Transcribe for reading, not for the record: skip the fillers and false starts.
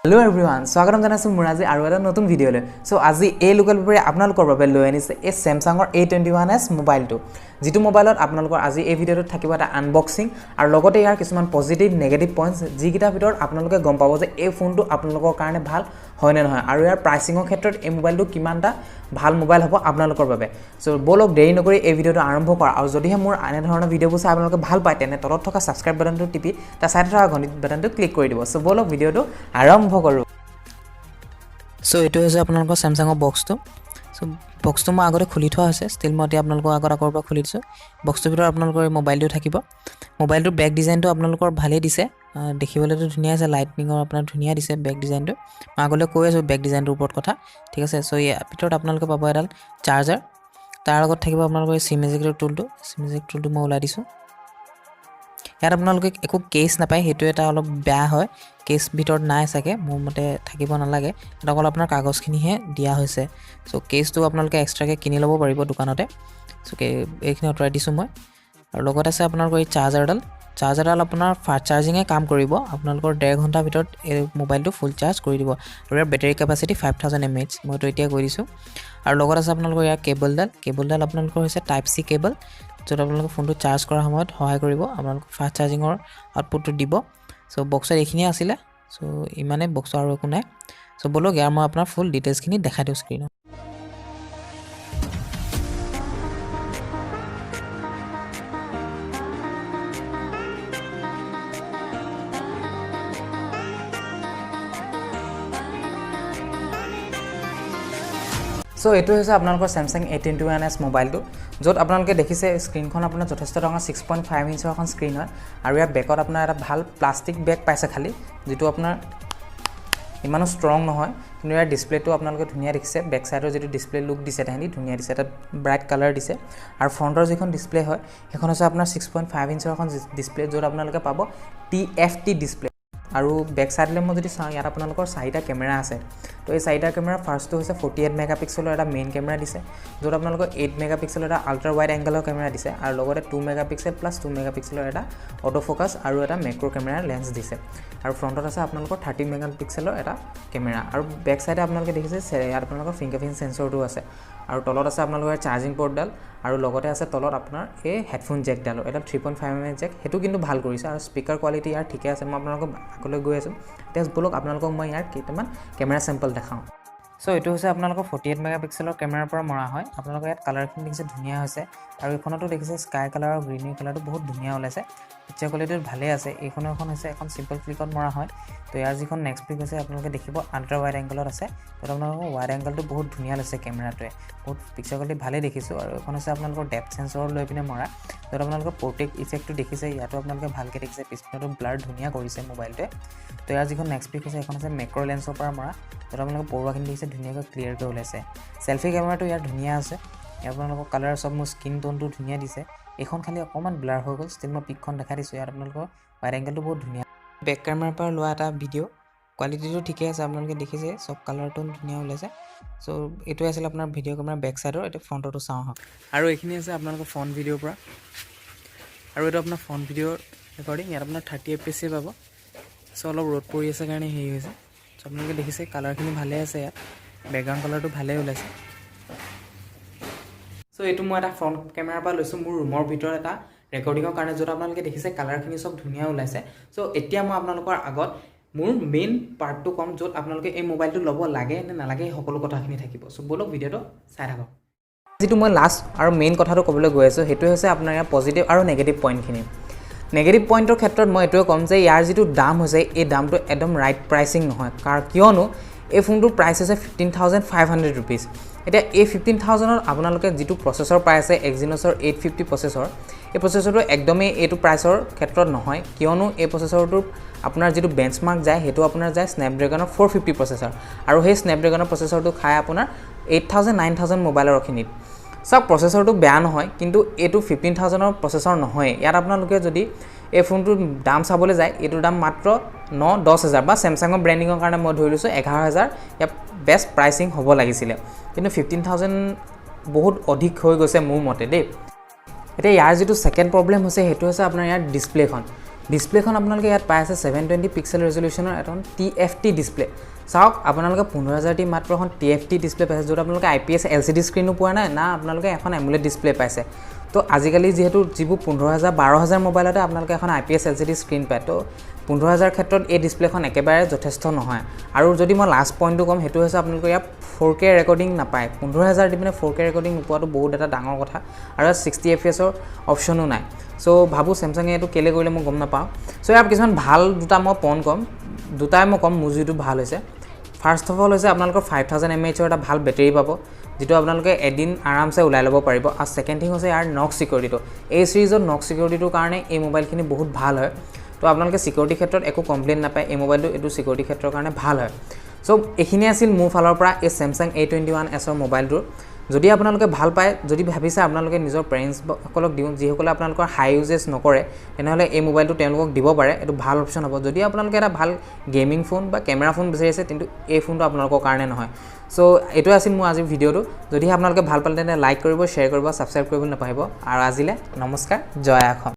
Hello' everyone, স্বাগতম জনাইছোঁ মোৰ আজি আৰু এটা নতুন ভিডিঅ'লৈ। চ' আজি এই লোকেল পেপাৰে আপোনালোকৰ বাবে লৈ আনিছে এই চেমচাঙৰ A21s মোবাইলটো, যিটো মোবাইলত আপোনালোকৰ আজি এই ভিডিঅ'টোত থাকিব এটা আনবক্সিং আৰু লগতে ইয়াৰ কিছুমান পজিটিভ নেগেটিভ পইণ্টছ, যিকেইটাৰ ভিতৰত আপোনালোকে গম পাব যে এই ফোনটো আপোনালোকৰ কাৰণে ভাল হয় নে নহয় আৰু ইয়াৰ প্ৰাইচিঙৰ ক্ষেত্ৰত এই মোবাইলটো কিমানটা ভাল মোবাইল হ'ব আপোনালোকৰ বাবে। চ' ব'লক, দেৰি নকৰি এই ভিডিঅ'টো আৰম্ভ কৰা। আৰু যদিহে মোৰ এনেধৰণৰ ভিডিঅ'বোৰ চাই আপোনালোকে ভাল পায়, তেনে তলত থকা ছাবস্ক্ৰাইব বাটনটো টিপি তাৰ চাইডত থকা ঘণ্টি বাটনটো ক্লিক কৰি দিব। চ' ব'লক, ভিডিঅ'টো আৰম্ভ কৰোঁ। চ' এইটো হৈছে আপোনালোকৰ চেমচাঙৰ বক্সটো। চ' বক্সটো মই আগতে খুলি থোৱা হৈছে, ষ্টিল মই এতিয়া আপোনালোকৰ আগত আকৌ এবাৰ খুলি দিছোঁ। বক্সটোৰ ভিতৰত আপোনালোকৰ এই মোবাইলটো থাকিব। মোবাইলটোৰ বেক ডিজাইনটো আপোনালোকৰ ভালেই দিছে, দেখিবলৈতো ধুনীয়া আছে। লাইটনিঙৰ আপোনাৰ ধুনীয়া দিছে বেক ডিজাইনটো। মই আগলৈ কৈ আছোঁ বেক ডিজাইনটোৰ ওপৰত কথা, ঠিক আছে। চ' ইয়াৰ ভিতৰত আপোনালোকে পাব এডাল চাৰ্জাৰ, তাৰ লগত থাকিব আপোনালোকৰ এই চিম ইজেক্টৰ টুলটো। চিম ইজেক্ট টুলটো মই ওলাই দিছোঁ। ইয়াত আপোনালোকে একো কেছ নাপায়, সেইটো এটা অলপ বেয়া হয়। কেছ ভিতৰত নাই চাগে, মোৰ মতে থাকিব নালাগে। ইয়াত অকল আপোনাৰ কাগজখিনিহে দিয়া হৈছে। চ' কেছটো আপোনালোকে এক্সট্ৰাকৈ কিনি ল'ব পাৰিব দোকানতে। চ' এইখিনি আঁতৰাই দিছোঁ মই। আৰু লগত আছে আপোনালোকৰ এই চাৰ্জাৰডাল। চাৰ্জাৰডাল আপোনাৰ ফাষ্ট চাৰ্জিঙে কাম কৰিব। আপোনালোকৰ 1.5 ঘণ্টাৰ ভিতৰত এই মোবাইলটো ফুল চাৰ্জ কৰি দিব। আৰু ইয়াৰ বেটেৰী কেপাচিটি 5000 mAh, মইতো এতিয়া কৈ দিছোঁ। আৰু লগত আছে আপোনালোকৰ ইয়াৰ কেবলডাল। কেবলডাল আপোনালোকৰ হৈছে টাইপ চি কেবল, য'ত আপোনালোকে ফোনটো চাৰ্জ কৰাৰ সময়ত সহায় কৰিব, আপোনালোকক ফাষ্ট চাৰ্জিঙৰ আউটপুটটো দিব। চ' বক্সত এইখিনিয়ে আছিলে। চ' ইমানেই বক্সৰ, আৰু একো নাই। চ' ব'লক, ইয়াৰ মই আপোনাৰ ফুল ডিটেইলছখিনি দেখাই দিওঁ স্ক্ৰীণত। চ' এইটো হৈছে আপোনালোকৰ চেমচাং A21s মোবাইলটো, য'ত আপোনালোকে দেখিছে স্ক্ৰীণখন আপোনাৰ যথেষ্ট ডাঙৰ, 6.5 ইঞ্চৰ এখন স্ক্ৰীণ হয়। আৰু ইয়াৰ বেকত আপোনাৰ এটা ভাল প্লাষ্টিক বেক পাইছে খালি, যিটো আপোনাৰ ইমানো ষ্ট্ৰং নহয়। কিন্তু ইয়াৰ ডিছপ্লেটো আপোনালোকে ধুনীয়া দেখিছে। বেক ছাইডৰ যিটো ডিছপ্লে লুক দিছে, তাহাঁতি ধুনীয়া দিছে, এটা ব্ৰাইট কালাৰ দিছে। আৰু ফ্ৰণ্টৰ যিখন ডিছপ্লে হয়, সেইখন হৈছে আপোনাৰ 6.5 ইঞ্চৰ এখন ডিছপ্লে, য'ত আপোনালোকে পাব TFT display. আৰু বেক ছাইডলৈ মই যদি চাওঁ, ইয়াত আপোনালোকৰ চাৰিটা কেমেৰা আছে। তো এই চাৰিটা কেমেৰা ফাৰ্ষ্টটো হৈছে 48 মেগা পিক্সেলৰ এটা মেইন কেমেৰা দিছে, য'ত আপোনালোকৰ 8 মেগা পিক্সেলৰ এটা আল্ট্ৰা ৱাইড এংগলৰ কেমেৰা দিছে আৰু লগতে 2 mega pixel plus 2 mega পিক্সেলৰ এটা অট' ফ'কাছ আৰু এটা মেক্ৰ' কেমেৰাৰ লেন্স দিছে। আৰু ফ্ৰণ্টত আছে আপোনালোকৰ 30 মেগা পিক্সেলৰ এটা কেমেৰা। আৰু বেক ছাইডে আপোনালোকে দেখিছে, ইয়াত আপোনালোকৰ ফিংগাৰ প্ৰিণ্ট চেঞ্চৰটো আছে। আৰু তলত আছে আপোনালোকৰ চাৰ্জিং পৰ্টডাল আৰু লগতে আছে তলত আপোনাৰ এই হেডফোন জেকডালো, এডাল 3.5 mm জেক, সেইটো কিন্তু ভাল কৰিছে। আৰু স্পীকাৰ কোৱালিটি ইয়াৰ ঠিকে আছে। মই আপোনালোকক আগলৈ গৈ আছোঁ। এতিয়া ব'লক, আপোনালোকক মই ইয়াৰ কেইটামান কেমেৰা চেম্পল দেখাওঁ। চ' এইটো হৈছে আপোনালোকৰ 48 মেগা পিক্সেলৰ কেমেৰাৰ পৰা মৰা হয়। আপোনালোকে ইয়াত কালাৰখিনি দেখিছে, ধুনীয়া হৈছে। আৰু এইখনতো দেখিছে, স্কাই কালাৰ আৰু গ্ৰীণ কালাৰটো বহুত ধুনীয়া ওলাইছে। পিকচাৰ কোৱালিটিটো ভালেই আছে। এইখনো এখন হৈছে এখন চিম্পল ক্লিকত মৰা হয়। তো ইয়াৰ যিখন নেক্সট পিক হৈছে, আপোনালোকে দেখিব আল্ট্ৰা ৱাইড এংগলত আছে, য'ত আপোনালোকৰ ৱাইড এংগলটো বহুত ধুনীয়া লৈছে কেমেৰাটোৱে। বহুত পিকচাৰ কোৱালিটি ভালেই দেখিছোঁ। আৰু এইখন হৈছে আপোনালোকৰ ডেপথ চেঞ্চৰ লৈ পিনে মৰা, য'ত আপোনালোকৰ পৰ্ট্ৰেইট ইফেক্টটো দেখিছে। ইয়াতো আপোনালোকে ভালকৈ দেখিছে, পিছপিনতো ব্লাৰ ধুনীয়া কৰিছে মোবাইলটোৱে। তো ইয়াৰ যিখন নেক্সট পিক হৈছে, সেইখন হৈছে মেক্ৰ' লেন্সৰ পৰা মৰা, য'ত আপোনালোকে পৰুৱাখিনি দেখিছে, ধুনীয়াকৈ ক্লিয়াৰকৈ ওলাইছে। চেল্ফি কেমেৰাটো ইয়াৰ ধুনীয়া আছে। ইয়াৰ আপোনালোকৰ কালাৰ চব মোৰ স্কিন টোনটো ধুনীয়া দিছে। এইখন খালি অকণমান ব্লাৰ হৈ গ'ল, ষ্টিল মই পিকখন দেখাই দিছোঁ। ইয়াত আপোনালোকৰ ৱাইড এংগলটো বহুত ধুনীয়া। বেক কেমেৰাৰ পৰা লোৱা এটা ভিডিঅ', কোৱালিটিটো ঠিকে আছে। আপোনালোকে দেখিছে, চব কালাৰ টোন ধুনীয়া ওলাইছে। চ' এইটোৱে আছিল আপোনাৰ ভিডিঅ' কেমেৰা বেক ছাইডৰ। এতিয়া ফ্ৰণ্টৰটো চাওঁ আহক। আৰু এইখিনি আছে আপোনালোকৰ ফ্ৰণ্ট ভিডিঅ'ৰ পৰা। আৰু এইটো আপোনাৰ ফ্ৰণ্ট ভিডিঅ'ৰ ৰেকৰ্ডিং। ইয়াত আপোনাৰ 30 এফ পি এছেই পাব। চ' অলপ ৰ'দ পৰি আছে কাৰণে হেৰি হৈছে। চ' আপোনালোকে দেখিছে, কালাৰখিনি ভালেই আছে। ইয়াত বেকগ্ৰাউণ্ড কালাৰটো ভালেই ওলাইছে। চ' এইটো মই এটা ফ্ৰণ্ট কেমেৰাৰ পৰা লৈছোঁ মোৰ ৰুমৰ ভিতৰত এটা ৰেকৰ্ডিঙৰ কাৰণে, য'ত আপোনালোকে দেখিছে কালাৰখিনি চব ধুনীয়া ওলাইছে। চ' এতিয়া মই আপোনালোকৰ আগত মোৰ মেইন পাৰ্টটো ক'ম, য'ত আপোনালোকে এই মোবাইলটো ল'ব লাগে নে নালাগে, এই সকলো কথাখিনি থাকিব। চ' ব'লক, ভিডিঅ'টো চাই থাকক। যিটো মই লাষ্ট আৰু মেইন কথাটো ক'বলৈ গৈ আছোঁ, সেইটোৱে হৈছে আপোনাৰ ইয়াৰ পজিটিভ আৰু নেগেটিভ পইণ্টখিনি। নেগেটিভ পইণ্টৰ ক্ষেত্ৰত মই এইটোৱে ক'ম যে ইয়াৰ যিটো দাম হৈছে, এই দামটো একদম ৰাইট প্ৰাইচিং নহয়। কাৰণ কিয়নো এই ফোনটোৰ প্ৰাইচ হৈছে ₹15,500। এতিয়া এই 15,000ত আপোনালোকে যিটো প্ৰচেছৰ পাই আছে, এক্সিনছৰ 850 প্ৰচেছৰ, এই প্ৰচেছৰটো একদমেই এইটো প্ৰাইচৰ ক্ষেত্ৰত নহয়। কিয়নো এই প্ৰচেছৰটোৰ আপোনাৰ যিটো বেঞ্চমাৰ্ক যায়, সেইটো আপোনাৰ যায় স্নেপড্ৰেগনৰ 450 প্ৰচেছৰ। আৰু সেই স্নেপড্ৰেগনৰ প্ৰচেছৰটো খাই আপোনাৰ 8000, 9000 মোবাইলৰ খিনিত। চাওক, প্ৰচেছৰটো বেয়া নহয়, কিন্তু এইটো 15,000ৰ প্ৰচেছৰ নহয়। ইয়াত আপোনালোকে যদি এই ফোনটোৰ দাম চাবলৈ যায়, এইটোৰ দাম মাত্ৰ 9-10 হাজাৰ বা চেমচাঙৰ ব্ৰেণ্ডিঙৰ কাৰণে মই ধৰি লৈছোঁ 11 হাজাৰ ইয়াৰ বেষ্ট প্ৰাইচিং হ'ব লাগিছিলে। কিন্তু 15,000 বহুত অধিক হৈ গৈছে মোৰ মতে দেই। এতিয়া ইয়াৰ যিটো ছেকেণ্ড প্ৰব্লেম হৈছে, সেইটো হৈছে আপোনাৰ ইয়াৰ ডিছপ্লেখন। ডিছপ্লেখন আপোনালোকে ইয়াত পাই আছে 720 পিক্সেল ৰেজলিউশ্যনৰ এখন টিএফটি ডিছপ্লে। চাওক, আপোনালোকে 15,000 দি মাত্ৰ এখন টিএফটি ডিছপ্লে পাইছে, য'ত আপোনালোকে আইপিএছ এলচিডি স্ক্ৰীনো পোৱা নাই না আপোনালোকে এখন এমুলেট ডিছপ্লে পাইছে। তো আজিকালি যিহেতু যিবোৰ 15,000, 12,000 মোবাইলতে আপোনালোকে এখন আইপিএছ এলচিডি স্ক্ৰীণ পায়, তো 15,000 ক্ষেত্ৰত এই ডিছপ্লেখন একেবাৰে যথেষ্ট নহয়। আৰু যদি মই লাষ্ট পইণ্টটো ক'ম, সেইটো হৈছে আপোনালোকে ইয়াত 4K recording নাপায়। 15,000 দি পিনে 4K recording নোপোৱাটো বহুত এটা ডাঙৰ কথা আৰু ইয়াত 60 এফপিএছৰ অপশ্যনো নাই। চ' ভাবোঁ চেমচাঙে এইটো কেলৈ কৰিলে মই গম নাপাওঁ। চ' ইয়াৰ কিছুমান ভাল দুটা মই পইণ্ট ক'ম, দুটাই মই ক'ম মোৰ যিটো ভাল হৈছে। ফাৰ্ষ্ট অফ অল হৈছে আপোনালোকৰ 5000 এমএইচৰ এটা ভাল বেটেৰী পাব, যিটো আপোনালোকে এদিন আৰামছে ওলাই ল'ব পাৰিব। আৰু ছেকেণ্ড থিং হৈছে ইয়াৰ নক ছিকিউৰিটিটো। এই ছিৰিজত নক ছিকিউৰিটিটোৰ কাৰণে এই মোবাইলখিনি বহুত ভাল হয়। তো আপোনালোকে ছিকিউৰিটি ক্ষেত্ৰত একো কমপ্লেইন নাপায়। এই মোবাইলটো এইটো ছিকিউৰিটি ক্ষেত্ৰৰ কাৰণে ভাল হয়। চ' এইখিনিয়ে আছিল মোৰ ফালৰ পৰা এই চেমচাং এ21এছৰ মোবাইলটোৰ। যদি আপোনালোকে ভাল পায়, যদি ভাবিছে আপোনালোকে নিজৰ পেৰেণ্টছসকলক দিওঁ, যিসকলে আপোনালোকৰ হাই ইউজেছ নকৰে, তেনেহ'লে এই মোবাইলটো তেওঁলোকক দিব পাৰে, এইটো ভাল অপশ্যন হ'ব। যদি আপোনালোকে এটা ভাল গেমিং ফোন বা কেমেৰা ফোন বিচাৰিছে, কিন্তু এই ফোনটো আপোনালোকৰ কাৰণে নহয়। চ' এইটোৱে আছিল মোৰ আজিৰ ভিডিঅ'টো। যদিহে আপোনালোকে ভাল পালে, তেন্তে লাইক কৰিব, শ্বেয়াৰ কৰিব, ছাবস্ক্ৰাইব কৰিব নাপাহৰিব। আৰু আজিলৈ নমস্কাৰ, জয় অসম।